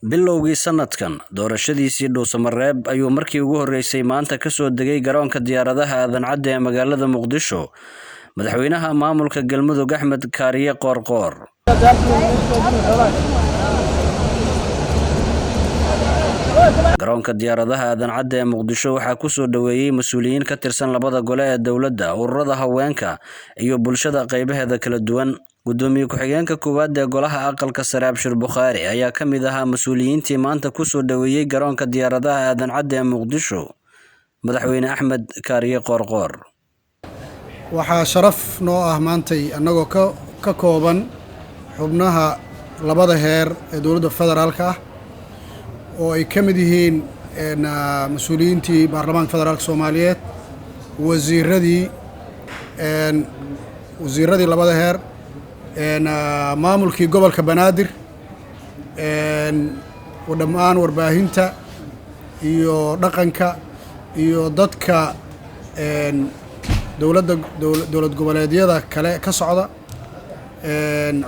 Bilowgii sanadkan, doorashadiisii Dhuusamareeb ayuu markii ugu horreysay maanta ka soo degay garoonka diyaaradaha Aadan Cadde ee magaalada Muqdisho madaxweynaha maamulka Galmudug, Axmed Kaariye Qoorqoor. Garoonka diyaaradaha Aadan Cadde ee Muqdisho waxaa ku soo dhoweeyey mas-uuliyiin ka tirsan labada gole ee dowladda, ururada haweenka iyo bulshada qaybaheeda kala duwan. Gudoomiye ku-xigeenka koowaad ee golaha aqalka sare, Abshir Bukhaari, ayaa ka mid ahaa mas-uuliyiintii maanta ku soo dhoweeyey garoonka diyaaradaha Aadan Cadde ee Muqdisho madaxweyne Axmed Kaariye Qoorqoor. Waxaa sharaf noo ah maantay annagoo ka kooban xubnaha labada heer ee dowladda federaalka ah, oo ay ka mid yihiin mas-uuliyiintii baarlamaanka federaalka Soomaaliyeed, wasiiradii labada heer, maamulkii gobolka Banaadir, dhammaan warbaahinta iyo dhaqanka iyo dadka dowladda, dowlad goboleedyada kale ka socda,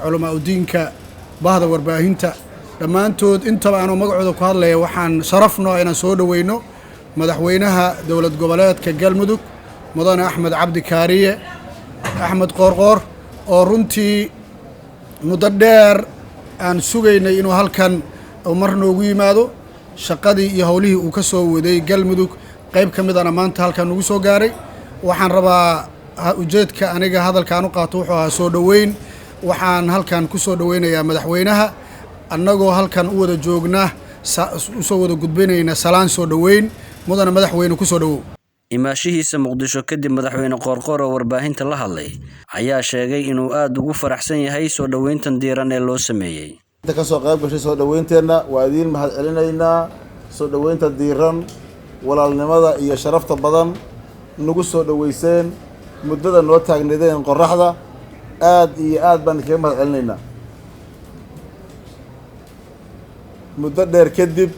culamaa udiinka, bahda warbaahinta, dhammaantood intaba anoo magacooda ku hadlaya, waxaan sharaf noo inaan soo dhoweyno madaxweynaha dowlad goboleedka Galmudug, mudane Axmed Cabdi Kaariye Axmed Qoorqoor, oo runtii muddo dheer aan sugaynay inuu halkan mar noogu yimaado. Shaqadii iyo howlihii uu ka soo waday Galmudug qayb ka midana maanta halkan nagu soo gaaray. Waxaan rabaa, ujeedka aniga hadalkaan u qaato wuxuu ahaa soo dhoweyn. Waxaan halkan ku soo dhoweynayaa madaxweynaha, annagoo halkan u wada joogna, usoo wada gudbinayna salaan soo dhoweyn. Mudane madaxweyne, ku soo dhowow. Imaashihiisa Muqdisho kadib, madaxweyne Qoorqoor oo warbaahinta la hadlay ayaa sheegay inuu aada ugu faraxsan yahay soo dhoweyntan diiran ee loo sameeyey. Inta ka soo qayb gashay soo dhoweynteenna waa idiin mahad celinaynaa. Soo dhoweynta diiran, walaalnimada iyo sharafta badan nagu soo dhoweyseen, muddada noo taagnaydeen qoraxda, aad iyo aad baan idinkaga mahad celinaynaa. Muddo dheer kadib,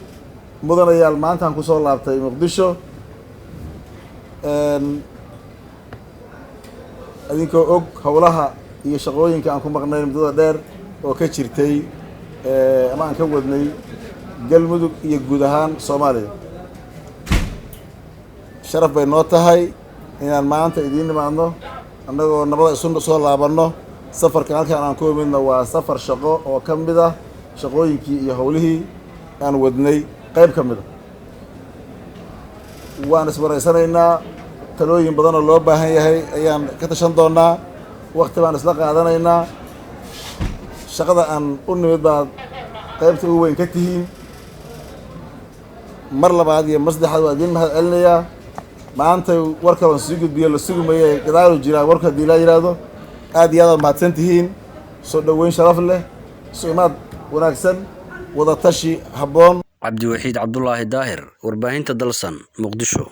mudanayaal, maantaan kusoo laabtay Muqdisho. Idinkoo og howlaha iyo shaqooyinka aan ku maqnayn muddada dheer oo ka jirtay ama aan ka wadnay Galmudug iyo guud ahaan Soomaaliya, sharaf bay noo tahay inaan maanta idiin nimaadno annagoo nabada isu soo laabanno. Safarkan halkaan aan ku imidna waa safar shaqo oo ka mid ah shaqooyinkii iyo howlihii aan wadnay qayb ka mid a. Waan iswaraysanaynaa, talooyin badanoo loo baahan yahay ayaan ka tashan doonnaa, wakti baan isla qaadanaynaa. Shaqada aan u nimid baad qaybta ugu weyn ka tihiin. Mar labaad iyo mar saddexaad waa idiin mahad celinayaa. Maantay war kaloon sii gudbiyo la sugi maye, gadaalu jiraa warku haddii laa yidhaahdo. Aad iyo aad aad mahadsan tihiin. Soo dhoweyn sharaf leh, isu imaad wanaagsan, wada tashi habboon. Cabdiwaxiid Cabdulaahi Daahir, warbaahinta Dalsan, Muqdisho.